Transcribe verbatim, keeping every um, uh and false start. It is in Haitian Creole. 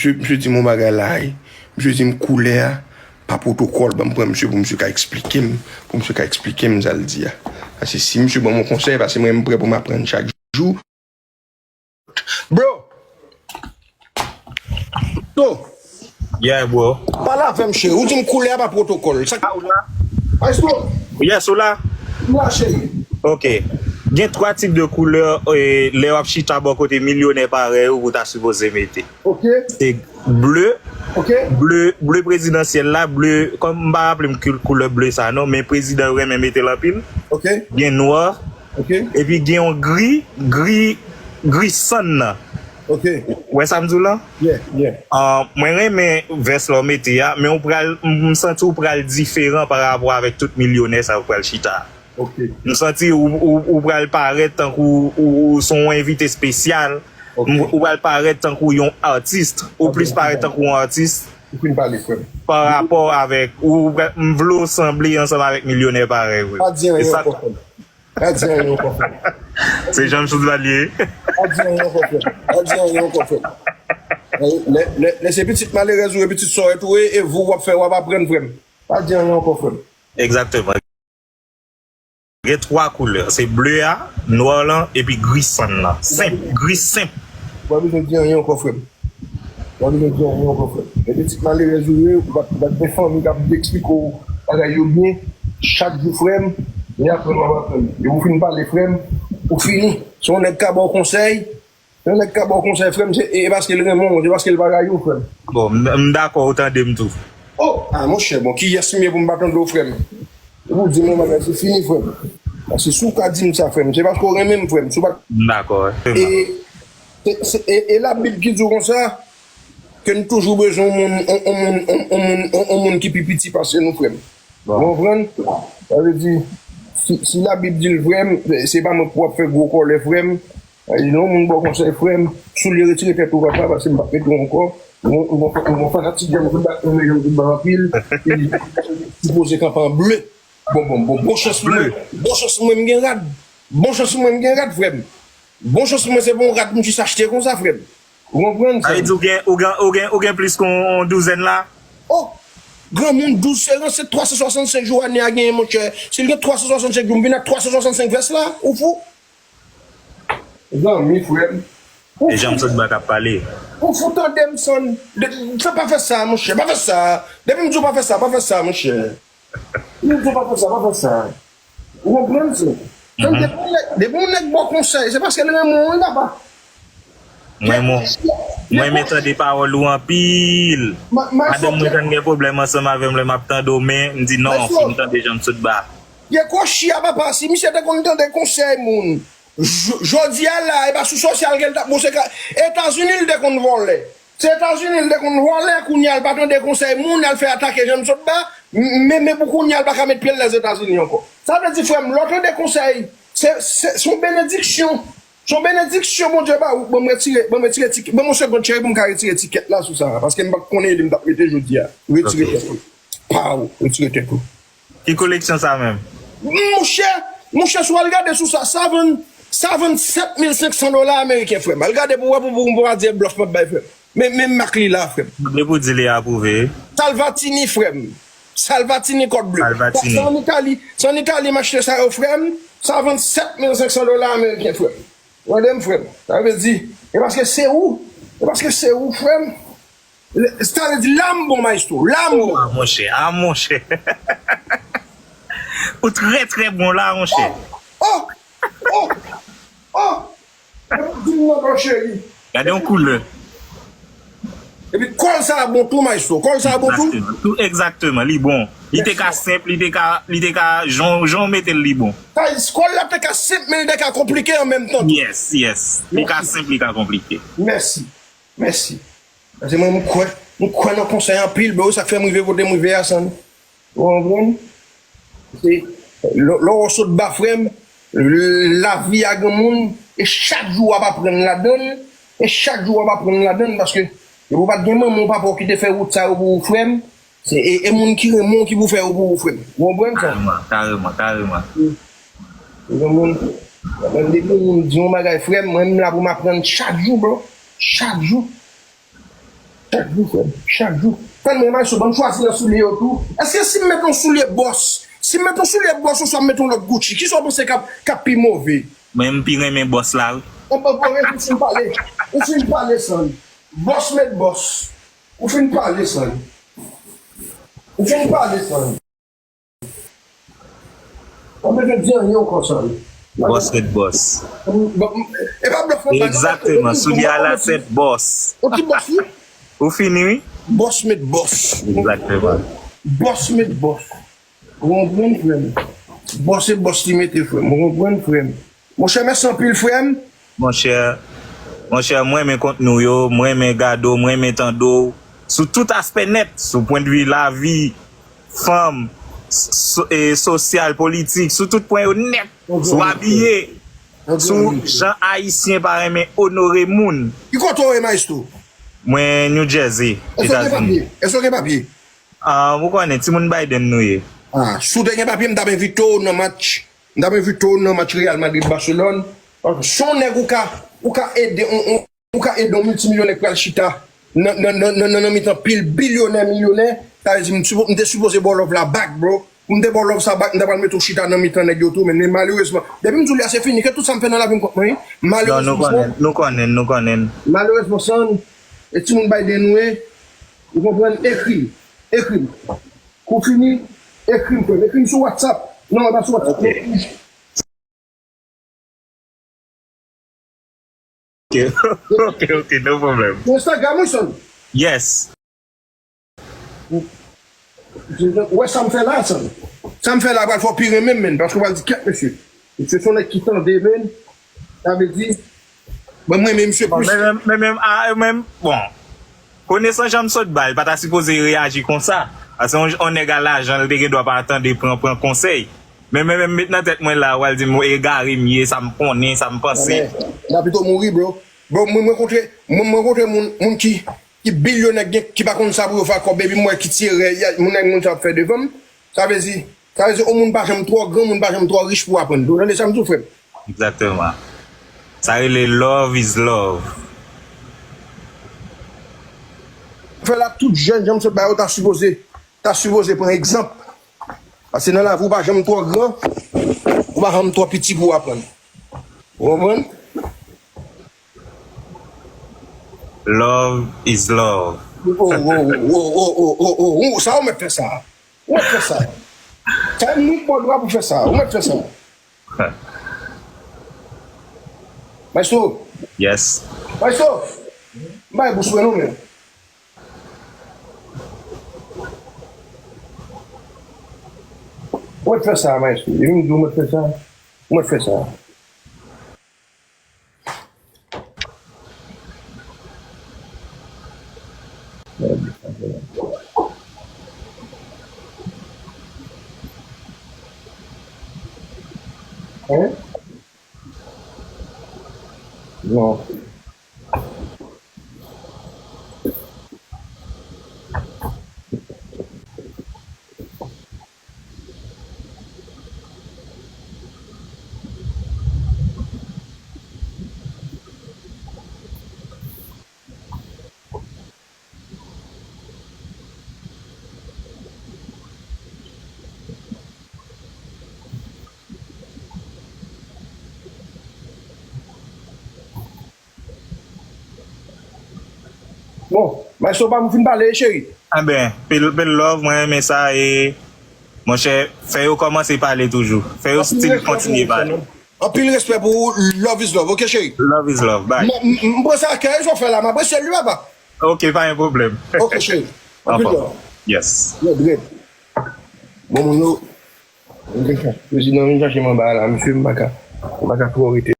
Misye, misye di m yon bagay la, wi. Misye di m koulè a pa pwotokòl. Ban m pran misye pou misye ka eksplike m, pou misye ka eksplike m sa l di a. Paske si misye ban m yon konsèy, paske mwen, m prè pou m aprann chak jou. Bro! To! Yeah, bro. Pale avè m, cheri. Ou di m koulè a pa pwotokòl. Sa Ah, ou la? Maestro! Yes, ou la? M la, cheri. Ok. Gen twa tip de koulè, e, lè w ap chita bò kote milyonè parèy ou, ou ta sipoze mete. Ok. Se ble, Ok. ble, ble prezidansyèl la, ble, kòm m pa raple m ki koulè ble sa non, men prezidan yo renmen mete l anpil. Ok. Gen nwa, Ok. epi gen yon gri, gri, gri sann nan. Ok. Ou wè sa m di w lan? Yeah, yeah. Ah, mwen renmen vès la w mete a, men ou pral, m, m santi ou pral diferan pa rapò avèk tout milyonè sa yo pral chita. Ok. M santi ou, ou, ou pral parèt tankou ou, ou se yon envite espesyal. Ok. M, ou pral parèt tankou yon atis. Ou Ok, plis m parèt konprann. tankou yon atis Ou fin pale, frè m. pa rapò avèk, ou, ou pral, m vle w sanble ansanm avèk milyonè parèy ou. Pa di E anyen sa ankò, frè m. Pa di anyen ankò, frè m. Se Jean Michel Valier. Pa di anyen ankò, frè m. Pa di anyen ankò, frè m. Lè, lè, lè se pitit malerèz ou ye, pitit sòrèt ou ye, e vou w ap fè, w ap aprann, frè m. Pa di anyen ankò, frè m. Egzakteman. Gen twa koulè. Se ble a, nwa lan, epi gri sann lan. Senp, gri senp. Ou pa bezwen di anyen ankò, frè m. Ou pa bezwen di anyen ankò, frè m. Men pitit malerèz ou ye, ou pa, ou pa t gen fanmi k ap eksplike w bagay yo byen. Chak jou, frè m, e aprann w ap aprann. E ou fin pale, frè m, ou fini. Se yon nèg ka ba w konsèy, Yon nèg ka ba w konsèy, frè m, se, e, e paske l renmen w, se paske l pa rayi w, frè m. Bon, m, m dakò, ou tande m tou. Oh! Ah, monchè, bon, kiyès m ye pou m pa tande w, frè m? Ou di m yon bagay, se fini, frè m. Paske si w ka di m sa, frè m, se paske w renmen m, frè m. Si w pa M dakò, wi. E, se, se, e, e Labib ki di w konsa, ke n toujou bezwen yon moun, yon, yon moun, yon, yon moun, yon, yon moun ki pi piti pase nou, frè m. Bon. Ou konprann? Sa vle di, si, si Labib di l vrè, m, se pa mwen k pou ap fè gwo kòlè, frè m. Ay, non, moun ba w konsèy, frè m. Soulye, retire tèt ou, papa, paske m p ap mete w ankò. M gon, m gon, m gon fanatik Jean Michel Valier, Jean Michel Valier anpil. Li sipoze kanpe an ble. Bon, bon, bon, bon chans pou mwen. Bon chans pou mwen, m gen rad. Bon chans pou mwen, m gen rad, frè m. Bon chans pou mwen, se pa yon rad m jis achte konsa, frè m. Ou konprann Sa sa? vle di ou gen, ou gen, ou gen, ou gen plis ke yon douzèn la? Oh! Granmoun, douz se ranse twa san swasannsenk jou ane a genyen, monchè. Si l gen twa san swasannsenk jou, m vin ak twa san swasannsenk vès la, ou fou? Zanmi, frè m. Ou E fou? Jean Michel Valier k ap pale. Ou fou, tande m, Sann. De, fè, pa fè sa, monchè, pa fè sa. Depi m di w pa fè sa, pa fè sa, monchè. Depi m di w pa fè sa, pa fè sa. Ou konprann sa? Sann, Mhm. depi yon nèg, depi yon nèg ba w konsèy, se paske l renmen w, wi, papa. Mwen, mwen, mwen renmen tande pawòl ou anpil. Ma-, Maestro Madanm mwen Pierre. tann gen pwoblèm ansanm avè m lè m ap tande w, men m di non, Maestro. fò m tande Jean Michel Valier. Pye kwochi a, papa, si misye te konn tande konsèy moun, j-, jodi a la, e pa sou sosyal ke l t ap, bon, se ka, Etazini l te konn vòlè. Se Etazini l te konn vòlè, kounye a l pa tande konsèy moun, al fè atake Jean Michel Valier, m-, men, men pou kounye a l pa ka met pye l Lèzetazini ankò. Sa vle di, frè m, lè w tande konsèy, se, se, se yon benediksyon. Se yon benediksyon Bondye ba ou. Ban m retire, ban m retire tikèt, ban m yon segonn, cheri, pou m ka retire tikèt la sou sa, paske m pa t konnen li m t ap mete jodi a. Retire Ok. tèt ou. Pow, retire tèt ou. Ki koleksyon sa menm? Monchè, monchè, si w al gade sou sa, sa vann, sa vann sèt mil senk san dola ameriken, frè m. Al gade pou w wè, pou, pou, pou w pa di e blòf m ap bay, frè m. Men, men mak li la, frè m. Depi w di li apwouve. Salvatini, frè m. Salvatini kòd ble. Salvatini. Sa, sa ann Itali, sa ann Itali m achte sa yo, frè m. Sa vann sèt mil senk san dola ameriken, frè m. Tande m, frè m. Sa vle di, e paske se ou, e paske se ou, frè m. Le, sa vle di la m bon, maestro. La m bon. Ah, monchè. Ah, monchè. Ou trè, trè bon la, monchè. Oh! Oh! Oh! Oh! Epi di m non, non, cheri. Gade yon koulè. Epi kòl sa a bon tou, maestro. Kòl sa a bon tou. Egzakteman. Tou egzakteman. Li bon. Li te ka Mèsi. senp, li te ka, li te ka, jan, jan w mete l, li bon. Sa vle di, kòl la te ka senp, men li te ka konplike an menm tan tou. Yes, yes. Li ka Mèsi. senp, li ka konplike. Mèsi. Mèsi. Paske mwen, m kwè, m kwè nan konsèy anpil, bro, sa k fè m rive kote m rive a, Sann. Ou konprann? Se, lè, lè w sot ba, frè m, lavi a granmoun, e chak jou w ap aprann ladan l, e chak jou w ap aprann ladan l, paske depi w pa t gen manman w, papa w ki te fè wout sa yo pou ou, frè m, se, e, e moun ki renmen w ki pou fè yo pou ou, frè m. Ou konprann sa? Kareman, kareman, kareman. Granmoun, depi moun di yon bagay, frè m, mwen, m la pou m aprann chak jou, bro. Chak jou. Chak jou, frè m. Chak jou. Frè m, mwen, Maestro, ban m chwazi nan soulye yo tou. Èske si m met yon soulye Boss, si m met yon soulye Boss oswa m met yon lòt Gucci, kisa w panse k ap, k ap pi move? Mwen, m pi renmen Boss la, wi. Ou pa, ou pa, ou fin pale. Ou fin pale, San. Boss met Boss. Ou fin pale, San. Ou fin pale, San. Ou bezwen di anyen ankò, San. Boss met Boss. Bon, e pa blòf mwen ba nou. Egzakteman, soulye a la set Boss. Ou ti Boss, wi. Ou fini, wi. Boss met Boss. Egzakteman. Boss met Boss. Ou konprann, frè m? Boss e Boss li mete, frè m. Ou konprann, frè m? Monchè, mèsi anpil, frè m. Monchè, monchè, mwen renmen kontni w yo, mwen renmen gade w, mwen renmen tande w. Sou tout aspè nèt, sou pwendvi lavi, fanm, so-, e, sosyal, politik, sou tout pwen yo nèt. Sou abiye, sou jan Ayisyen pa renmen onore moun. Ki kote w ye, Maestro? Mwen New Jersey, Etazini. Èske w gen papye? Èske w gen papye? Ah, ou konnen, timoun Biden nou ye. Ah, si w te gen papye, m t ap envite w nan match. M t ap envite w nan match Real Madrid Barcelone. Paske si w nèg ou ka, ou ka ede, ou, ou, ou ka ede yon miltimilyonè k pral chita nan, nan, nan, nan, nan, nan mitan pil bilyonè, milyonè, sa vle di m sipo-, m te sipoze ba w love la back, bro. M te ba w love sa back, m ta pral mete w chita nan mitan nèg yo tou, men, men malerezman, depi m di w li a se fini, ke tout sa m fè nan lavi m kont mwen, wi. Non, nou konnen, nou konnen, nou konnen. Malerezman, San, e timoun Biden nou ye, ou konprann, ekri m, ekri m. Kou fini, ekri m, frè m. Ekri m sou WhatsApp. Non, e pa sou WhatsApp. Ok. Ok, ok, ok, no problem. Instagram, wi, San. Yes. Ou wè sa m fè la, San? Sa m fè la pral fè w pi renmen m, menn, paske w pral di, "Kèt, mesye." Mesye se yon nèg ki tande, menn. Sa vle di, mwen, mwen renmen misye plis. Men, men, men, ah, men, bon. Konesan jan m sot ba l, li pa ta sipoze reyaji konsa. Paske yon, yon nèg a lajan, li te gen dwa pa tande, pran, pran konsèy. Men, men, men, met nan tèt mwen la, w al di m, egare m ye, sa m konnen, sa m panse. N a pito mouri, bro. Bro, mwen, mwen kontre, mwen, mwen kontre moun, moun ki, ki bilyonè, gen, ki pa konn sa pou yo fè ak kòb, epi m wè ki ti erè, moun nèg moun sa ap fè devan m. Sa vle di, sa vle di, yon moun pa janm twò gran, moun pa janm twò rich pou aprann. Ou tande sa m di w, frè m? Egzakteman. Sa rele love is love. Fè la, tout jèn jan m sot ba yo ta sipoze, ta sipoze pran egzanp. Paske nan lavi, ou pa janm twò gran, ou pa janm twò piti pou w aprann. Ou konprann? Love is love. Oh, oh, oh, oh, oh, oh, oh, oh, sa ou mèt fè sa. Ou mèt fè sa. Sa, nou ba w dwa pou fè sa. Ou mèt fè sa. Maestro. Yes. Maestro. M bay bous mwen non, men. Ou mèt fè sa, Maestro. E m di ou mèt fè sa. Ou mèt fè sa. Hein? Non. Bon, Maestro, pa m fin pale, cheri. Anben, pil, pil love, mwen renmen sa, e, monchè, fè yo kòmanse pale toujou. Fè yo still kontinye pale. Anpil respè pou ou, love is love, ok, cheri? Love is love, bye. M, m, m pran sa ak kè, sa w fè la, m apresye l, wi, papa. Ok, pa gen pwoblèm. Ok, cheri. Anpil love. Yes. Red, red. Bon, moun yo, prezidan vin chache m anba la, mesye, m pa ka, m pa ka twò rete.